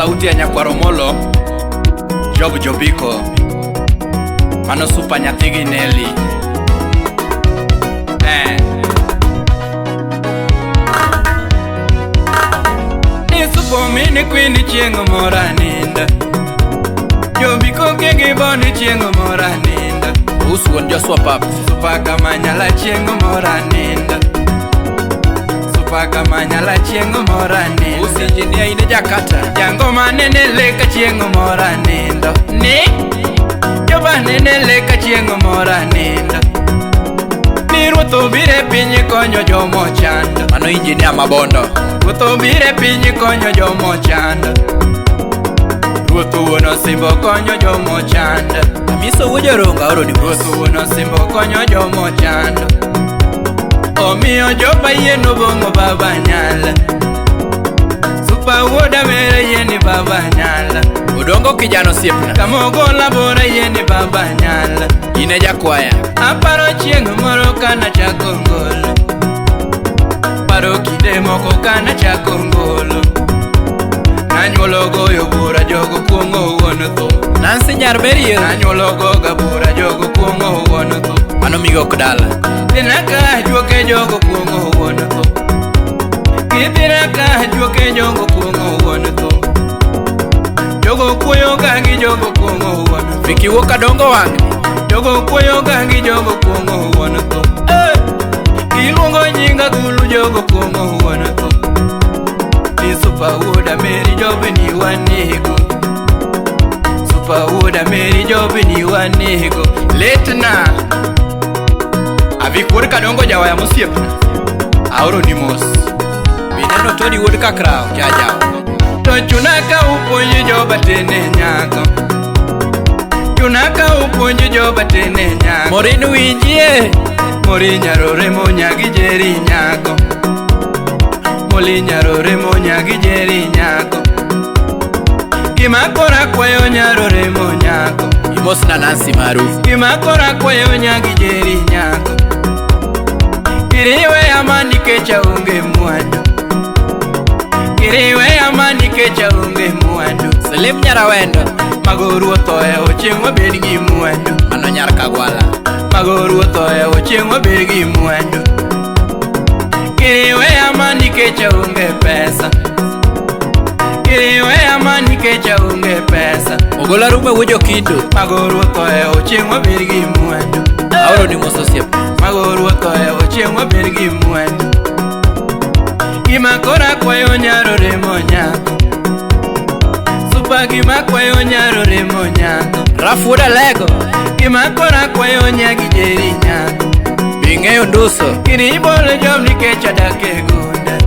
Sauti ya Nyakwaro Molo, Job Jobiko. Mano supa nyathigi Nelly. Eh. Ni supo mini kwini chieng' mora ninda. Jobiko kegi boni chieng' mora ninda. Us wuon Joshua Pap. Supa kamanyala chieng' mora ninda. Supa kamanyala chieng' mora ninda. Us engineer ine Jakarta. Jango manene leka chieng' mora nindo. Ni Joba nene leka chieng' mora nindo. Ni ruoth obiro e piny konyo jomochando. Mano engineer Mabondo. Ruoth obiro e piny konyo jomochando. Ruoth wuon osimbo konyo jomochando. Amiso wuo Jorongo aoro ni mos. Ruoth wuon osimbo konyo jomochando. Omiyo jopa yie nobong'o baba nyala. Supa wuoda mere yie ni baba nyala. Odongo kijana osiepna. Kamogola bora yie ni baba nyala. Ine jakwaya. Aparo chieng' moro kanachako ngolo. Paro kinde moko kanachako ngolo. Nanyuolo goyo bura jogo kuong'o wuon tho. Nancy nyar Merio. Nanyuolo goga bura jogo kuong'o wuon tho. Mano migok dala. Dhina ka juoke jogo kuong'o wuon tho. Gidhina ka juoke jogo kuong'o wuon tho. Jogo kuoyo ga gi jogo kuong'o wuon tho. Viki wuok kadongo wang'ni. Jogo kuoyo ga gi jogo kuong'o wuon tho. Eh! Giluongo nyinga gulu jogo kuong'o wuon tho. Ni supa wuoda Meri jobni wanego. Supa wuoda Meri jobni wanego. Letna. Avik wuod Kadongo jawaya mosiepna. Aoro ni mos. Bineno Tony wuod Kakrao jajawa. To chuna ka upuonj joba tene nyako. Chuna ka upuonj joba tene nyako. Morin winjie. Mori nyarore monyagi jeri nyako. Moli nyarore monyagi jeri nyako. Gima kora kwayo nyarore monyako. Imosna Nancy maru. Gima kora kwayo nyagi jeri nyako. Kiriwe ama nikech aonge mwandu. Kiriwe ama nikech aonge mwandu. Selim Nyarawendo. Mago ruoth ohewo chieng' wabed gi mwandu. Mano nyar Kagwala. Mago ruoth ohewo chieng' wabed gi mwandu. Kiriwe ama nikech aonge pesa. Kiriwe ama nikech aonge pesa. Ogola rume wuo Jokindo. Mago ruoth ohewo chieng' wabed gi mwandu. Aoro ni mos osiepna. Mago ruoth ohewo chieng' wabed gi mwandu. Gima kora kwayo nyarore monyako. Supa gima kwayo nyarore monyako. Raf wuod Alego. Gima kora kwayo nyagi jeri nyako. Bing'eyo nduso. Kiribolo job nikech adak e gunda.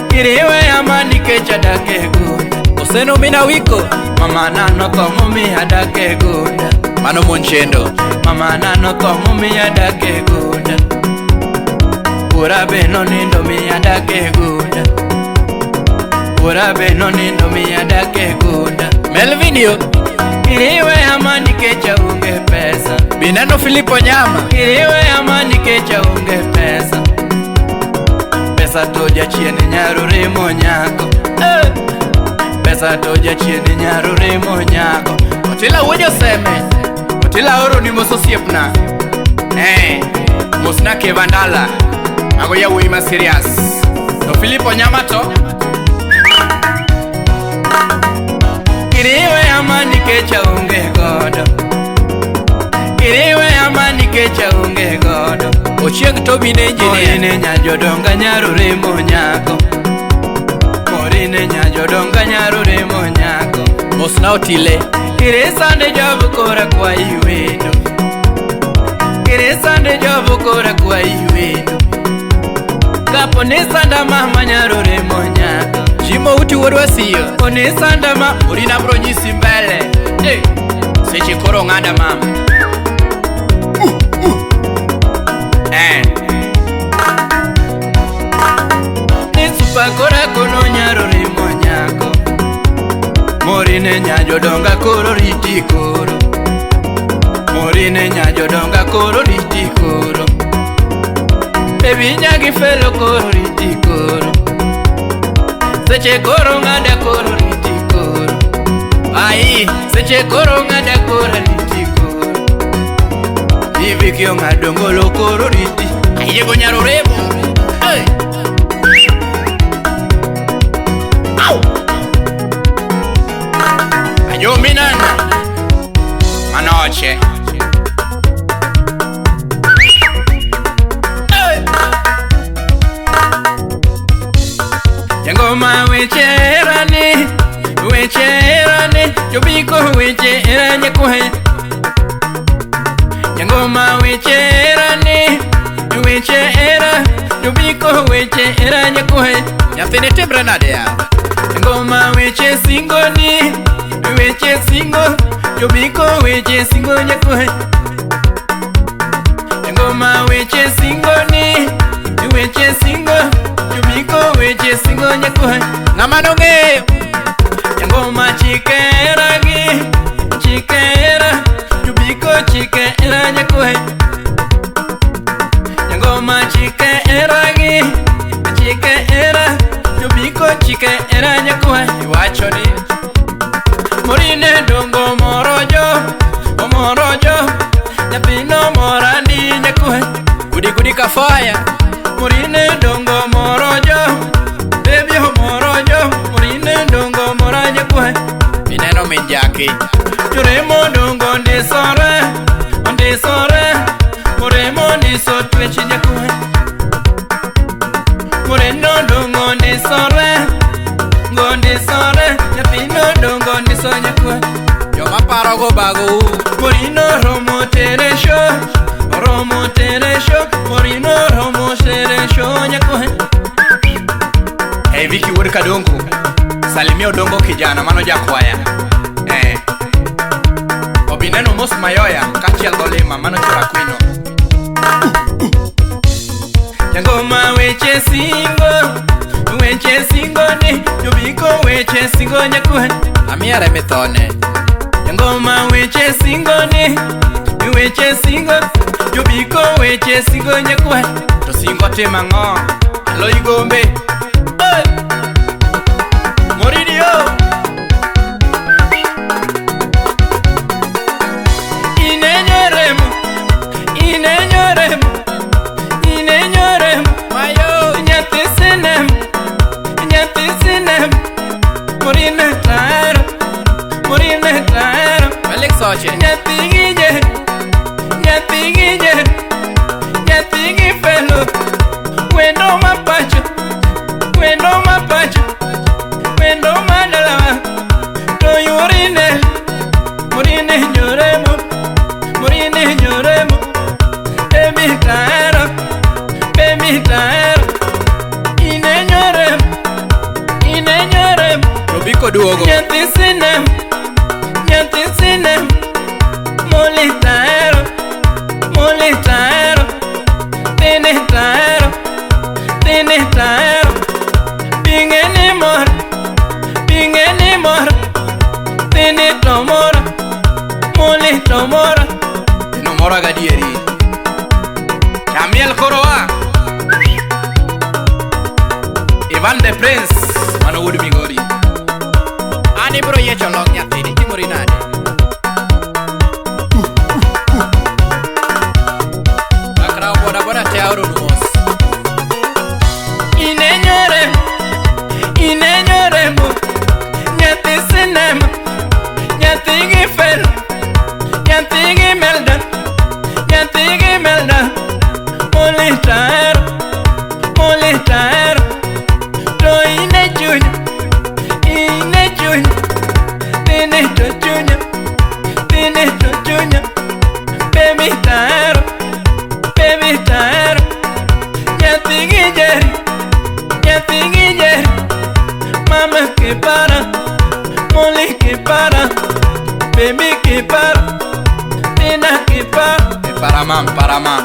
Kiriwe ama nikech adak e gunda. Oseno mina wiko. Mama na notho momiyo adak e gunda. Mano mon chendo. Mama na notho momiyo adak e gunda. Wuora be nonindo miyo adak e gunda. Wuora be nonindo miyo adak e gunda. Melvin yo. Kiriwe ama nikech aonge pesa. Bineno Filipo Nyama. Kiriwe ama nikech aonge pesa. Pesa to jachien nyarore monyako. Eh! Pesa to jachien nyarore monyako. Otila wuo Joseme. Otila oro ni mos osiepna. Eh. Mosna Kevandala. Mago yawuoyi ma serious. To Filipo Nyama to. Kiriwe ama nikech aonge godo. Kiriwe ama nikech aonge godo. Ochieng' Tobi ne engineer. Morine nya jodonga nyarore monyako. Morine nya jodonga nyarore monyako. Mosna Otile. Kirisande job kora kwayi wendo. Kirisande job kora kwayi wendo. Kapo ni sanda mama nyarore monyako. Jimo uti wuod Wasiyo. Poni sanda ma Orina bro nyisi mbele. Eh. Seche koro ng'ada mama. Eh. Ni supa kora kono nyarore monyako. Morine nya jodonga koro riti koro. Morine nya jodonga koro riti koro. Baby nyagi felo koro riti koro. Seche koro ng'ada koro riti Ai, seche koro ng'ada kora riti koro. Iviki ong'ado ngolo koro riti. Ayiego nyaroremo. Hey. Au. Ajo minana. Manoche. Hey. Jangoma weche herani, weche herani, jobiko weche herani kuhe. Jangoma weche herani, weche hera, jobiko weche herani kuhe. Nyathini timre nade ya? Jangoma weche singo ni, weche singo, jobiko weche singo nyakuhe. Jangoma weche singo ni, weche singo, jobiko weche singo nyakuhe. Ng'ama nong'eyo? Jangoma chikera gi, chikera, jobiko chikera nyakuhe. Jangoma chikera gi, chikera, jobiko chikera nyakuhe. Iwacho ni Morine dongo morojo, omorojo, nyathino morandi nyakuhe. gudi gudi kafaya. Morine dongo morojo, baby omorojo, morine dongo mora nyakuhe. Ineno min jaki. Joremo dongo ndisore, ndisore, moremo ndiso twech nyakuhe. Moreno dongo ndisore, ngo ndisore, nyathino dongo ndiso nyakuhe. Joma parogo bagou. Morino romo teresho, romo teresho, morino romo teresho nyakuhe. Hey, Vicky wuod Kadongo. Salimia Odongo kijana mano jakwaya. Eh. Obineno mos mayoya kaachiel golima mano chora kwino. Jangoma weche singo ni, jobiko weche singo nyakuhe. Amiere mithone. Jangoma weche singo ni, weche singo, jobiko weche singo nyakuhe. To singo timo ang'o? Alo igombe. Hey! Moridio! Inenyoremo, inenyoremo, inenyoremo, Mayo. nyathi sinem, nyathi sinem, morine taero, morine taero, Felix Oche. nyathi gi jer, nyathi gi jer, nyathi gi felo, wendo mapacho, wendo mapacho, wendo madalawa, to yurine, morine nyoremo, morine nyoremo, baby taero, baby taero, ine nyoremo, ine nyoremo. Tobiko duogo. Nyathi sinem, nyathi sinem, moli taero, moli taero, tini taero, tini taero, pinge ni mor, pinge ni mor, tini to mora, moli to mora. Tino mora gadieri. Chamiel koro wa. Ivan the Prince. Mano wuod Migori. An ibiro yiecho long nyathini, timori nade? Akrawo boda boda te aoronu mos. Inenyoremo, inenyoremo, nyathi sinem, nyathi gi fel, nyathi gi melda, nyathi gi melda, moli taero, moli taero, to ine chunya, ine chunya, tini to chunya, tini to chunya, baby taero, baby taero, nyathi gi jeri, nyathi gi jeri, mama ke para, moli ke para, baby ke para, tina ke para. E paramam, paramam.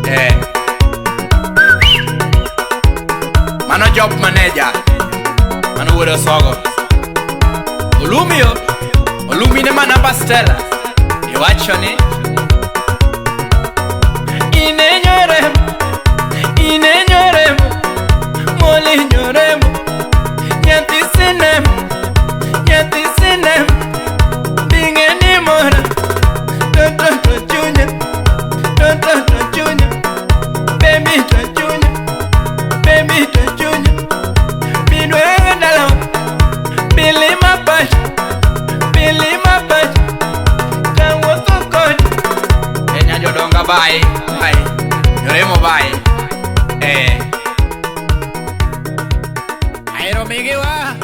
Eh. Mano job manager. Mano wuod Osogo. Olumio. Olumi ne mana Stella. Iwacho ni Inenyoremo, inenyoremo, moli nyoremo, nyathi sinem, nyathi sinem. Bye bye. Yoremo bye. Eh. Ahero migiwa.